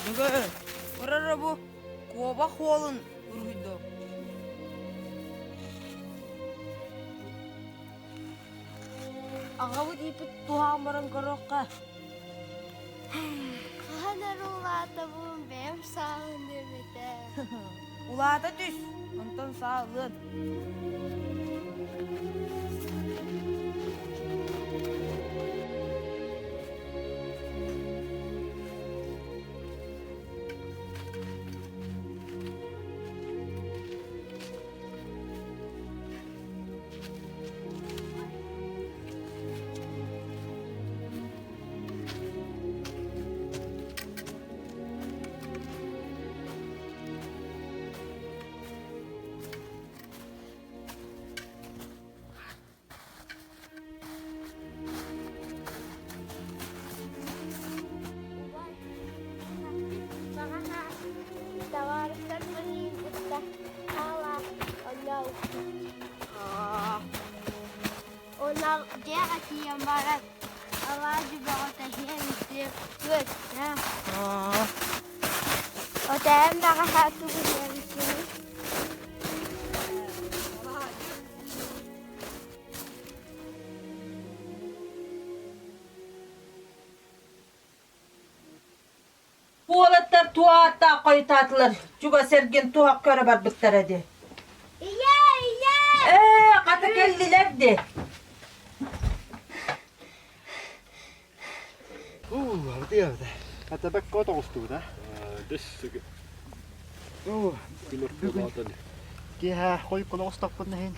Дьөгөө, ырара бу куобах уолун уруһуйдуом. Аҕабыт ииппит туһаан баран көрүөххэ. Хаһан эрэ улаатабын, бэйэм сааһыныам этэ. Улаата түс, онтон саа ылыан. Табаарыстарбын кытта хаалаах оонньообуппут. Онно дьиэҕэ тиийэн баран алаадьы бөҕөтө иһэн үттэ. Отээн баҕаһа тугу диэбиккиний? Уолаттар туоааттаах хойутаатылар, чугас эргин туһах көрө барбыттара дии. Ийээ, ийээ! Ээ, хата кэллилэр дии. Уу, абытый-абытай. Атабакка тоҕустубут, а? Дөссүгү. Уу, Күн бүгүн ортолоотон киэһэ хойуккун оҕустахпын иһин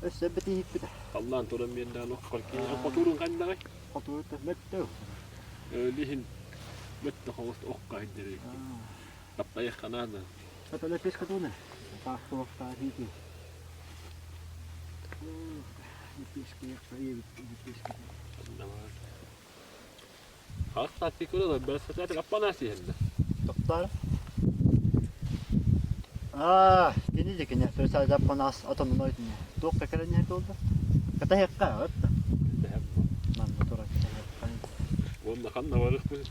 өссө битиһикпит. Халлаан туран биэрдээн оххор киһи хотуурун ханнаҕай? Хотуурта мөттөө. Өлүһүн мөттө хоҕус охха иһдэрик. Таптайах ханаана. Атала пескатуна. Таах туохтаа хити. Тоқтар. Аа, кини де кини Аппанаас отонун ойтуне. Туох кэкэрэн туолда? Катаһыакка, отта. Манна тура катаһыакка. Уонна ханна барыахпын?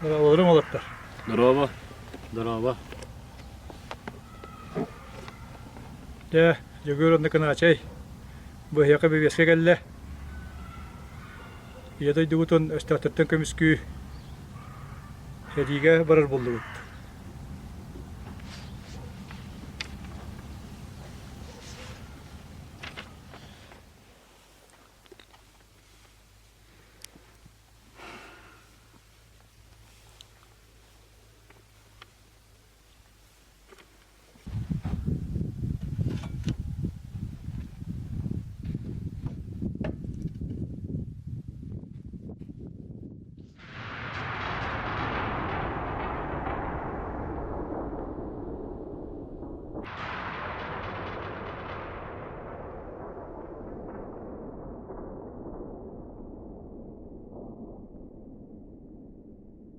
Олорум олоттор. Здорово. Здорово. Дьэ, Дьөгүөр уонна Кынаачай быһыйака бэбиэскэ кэллэ. Ийэ дойдубутун өстөөхтөртөн көмүскүү сэриигэ барар буоллубут.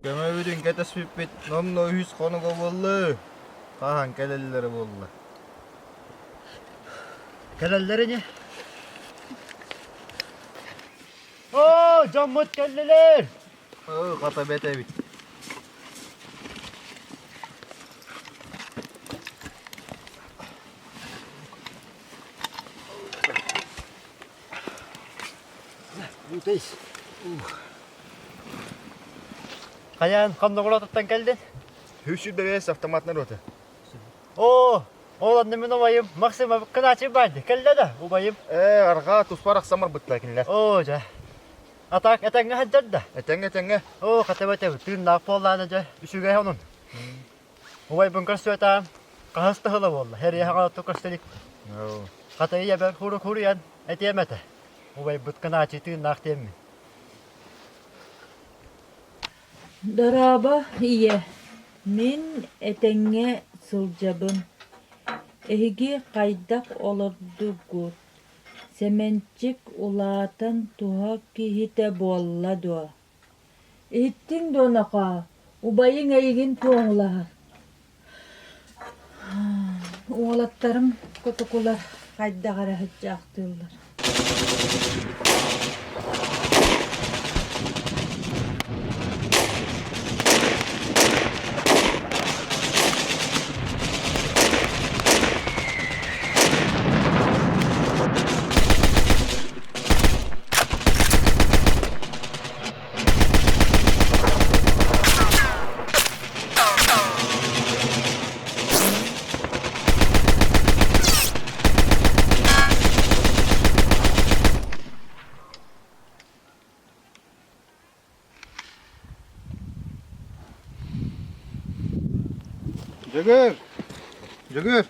Көмөбүтүн кэтэспиппит номнуо үһүс хонуга буолла. Хаһан кэлэллэрэ буолла? Кэлэллэр ини. Оо, дьоммут кэллилэр! Оо, хата бэт эбит. Бутейс. Хайаан хонноҕуротуттан кэлдин? 125 автоматный рота. Оо, ол онно мин убайым Максим Кыначы баайды. Кэллэ да убайым. Ээ, арҕаа туспар ахсамар быттаа кинилэр. Оо, дьэ. Атак этэҥҥэ сылдьар да? Этэҥҥэ, этэҥҥэ. Оо, хатыба этэбит. Тыыннаах буоллаана дьэ, үчүгэй онун. Убайбын көрсүөтаам, хаһыс да сыла буолла. Херия хаҕа көрсө илик. Хата ийэбэр хурук-хуруйан этиэм этэ. Убайбыт Кынаачый тыыннаах диэммин. Дорообо, ийэ. Мин этэҥҥэ сылдьабын. Эһиги хайдах олордугут? Сэмэнчик улаатан туһа киһитэ буолла дуо? Иһиттиҥ дуо, нохоо, убайыҥ эйигин туоһулаһар. Уолаттарым котокулар хайдах эрэ сылдьаахтыыллар. Дьөгүөр! Дьөгүөр!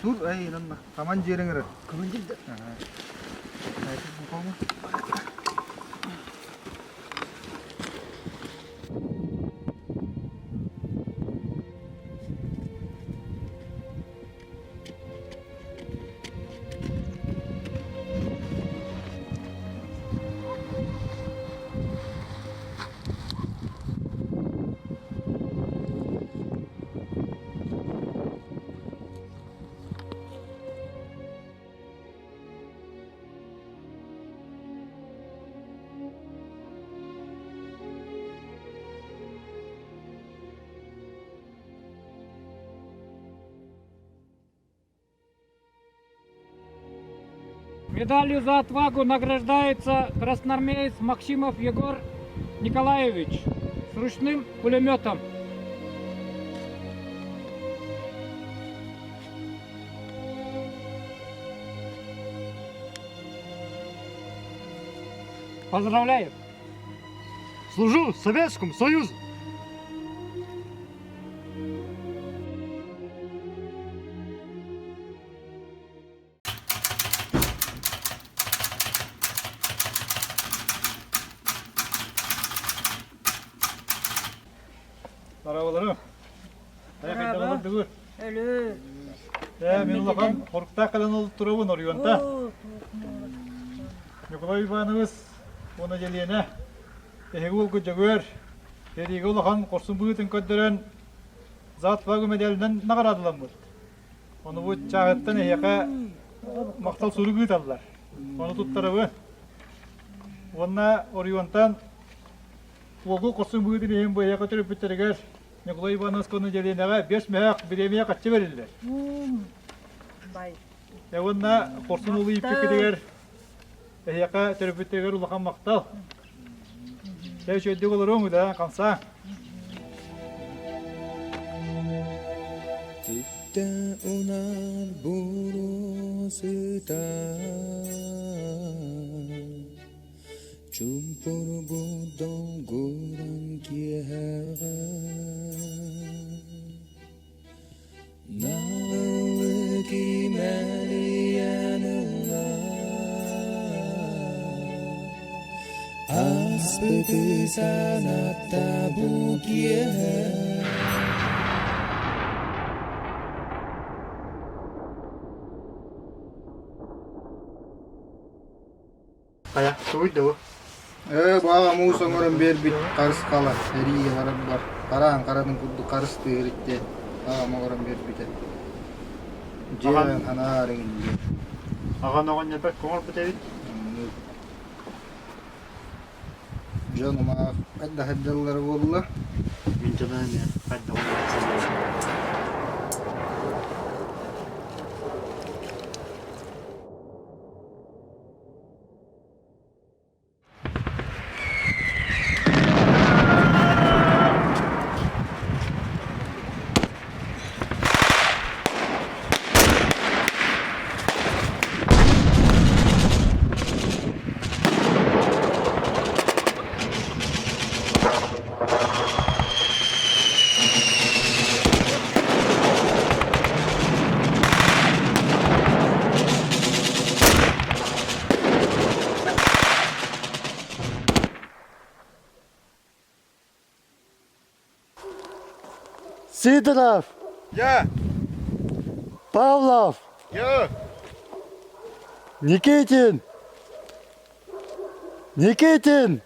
Тур ай нанна командирың ыры. Командир да. Медалью за отвагу награждается красноармеец Максимов Егор Николаевич с ручным пулеметом. Поздравляю! Служу Советскому Союзу! Арабалары. Араба. Өлө. Ээ, мин улахан хоруктаах кэлэн ол турабын оройуонта. Николай Иванович уонна Дьэлиэнэ эһиги уолгут Дьөгүөр сэриигэ улахан хорсун быһыытын көрдөрөн За отвагу мэдээлинэн наҕараадаламмыт. Ону бу чааһыттан эһиэхэ махтал сурук ыыталлар. Ону туттарабын. Уонна оройуонтан уолгу хорсун быһыытын иһин бу эһиэхэ төрөппүттэригэр Николай Иванович уонна Дьэлиэнэҕэ биэс мөһөөх бириэмийэ хаччы бэриллэр. Уонна хорсун уолу ииппиккитигэр эһиэхэ төрөппүттэригэр улахан махтал. Чэ үчүгэйдик олоруоҥ да хамсаа. Түттэ унаар буруо сытар Чумпурбут долгуран киэһэҕэ Наҕыллык имэрийэн ылла Ааспыты санатта бу киэһэ Хайа, суруй да бу. Ээ, баҕа муус оҥорон биэрбит харыс хала, эрии бар, хараан харатын курдук харыс тыырыт диэн аҕам оҥорон биэрбитэ. Дьиэҕин анаар иҥин диэн. Аҕан оҕонньорбор көҥөрбүт эбит. Дьонум аах хайдах сылдьаллара буолла? Мин дьоно эмиэ хайдах олорор Сидоров! Я! Павлов! Я! Никитин! Никитин!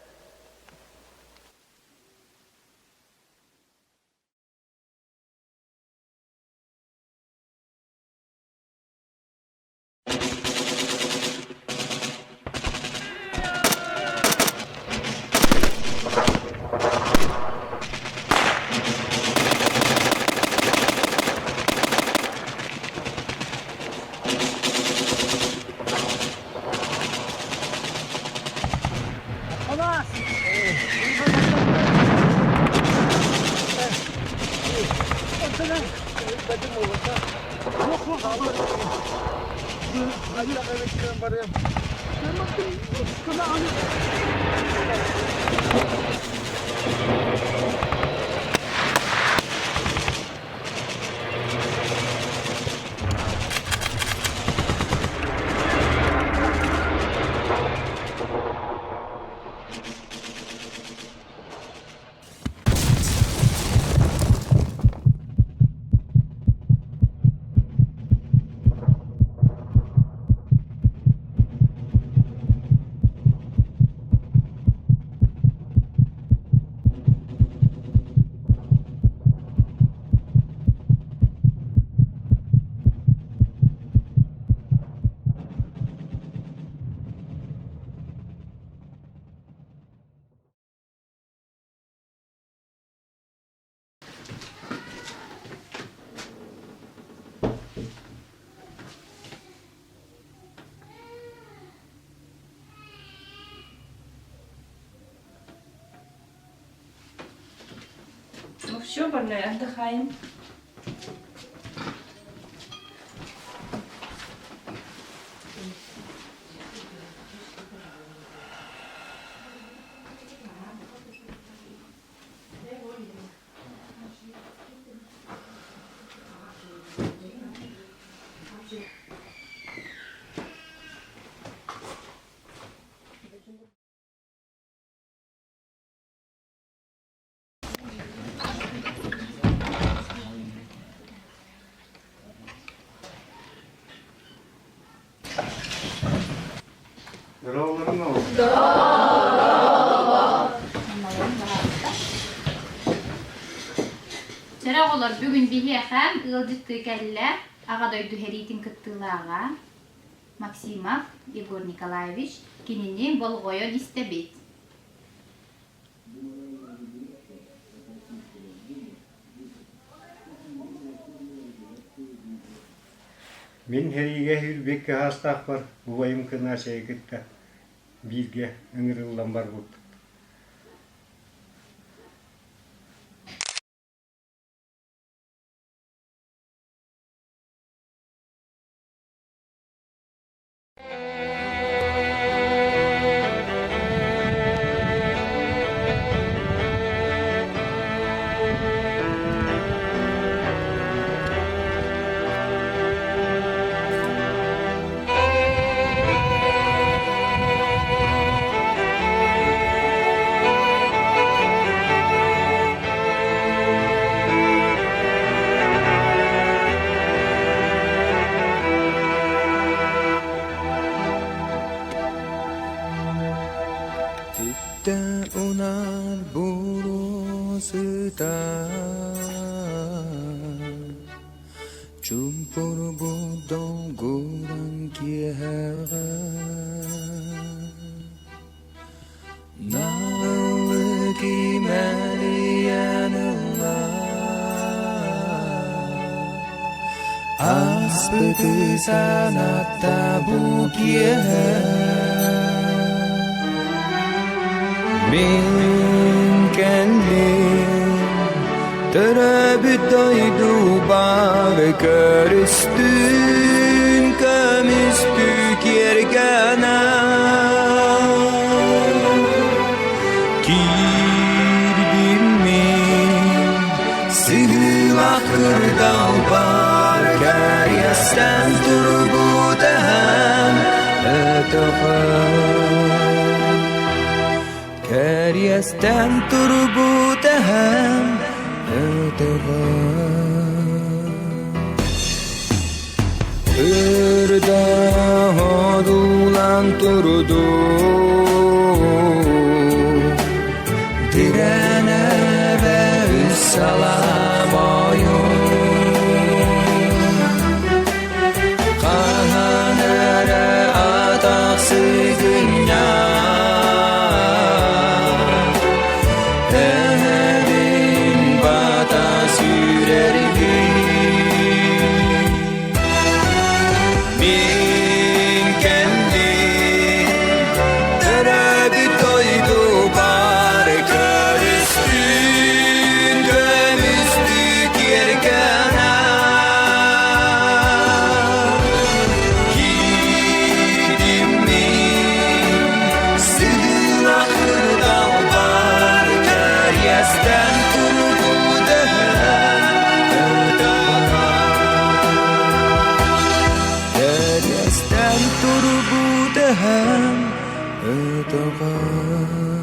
Все, больной, отдыхаем. Чэрэ оҕолор бүгүн биһиэхэ ыалдьыттыы кэллэ Аҕа дойду сэриитин кыттыылааҕа Максимов Егор Николаевич кинини болҕойон истэбит. Мин сэриигэ сүүрбэккэ саастаахпар убайым Кынасяйы кытта бииргэ ыҥырыллан барбыппыт. Түптэ унаар буруо сытар Чуумпурбут долгуран киэһэҕэ Наҕыллык имэрийэн ылла Ааспыты санатта бу киэһэ Мин кэллим төрөөбүт дойдубар көрүстүн көмүстүү киэргэнэ Киирдим мин сыһыылаах кырдалбар кэриэстэн турбут эһэм өтөҕө Кэриэстэн турбут эһэм өтөҕө Ырда одуулаан турду Тирэнэбэ үс салаа бойун Хаһан эрэ атах сыгынньах Эһэбин бата сүүрэргин Мин кэллим төрөөбүт дойдубар көрүстүн көмүстүү киэргэнэ Киирдим мин сыһыылах кырдалбар кэриэстэн турбут Кэриэстэн турбут эһэм өтөҕө.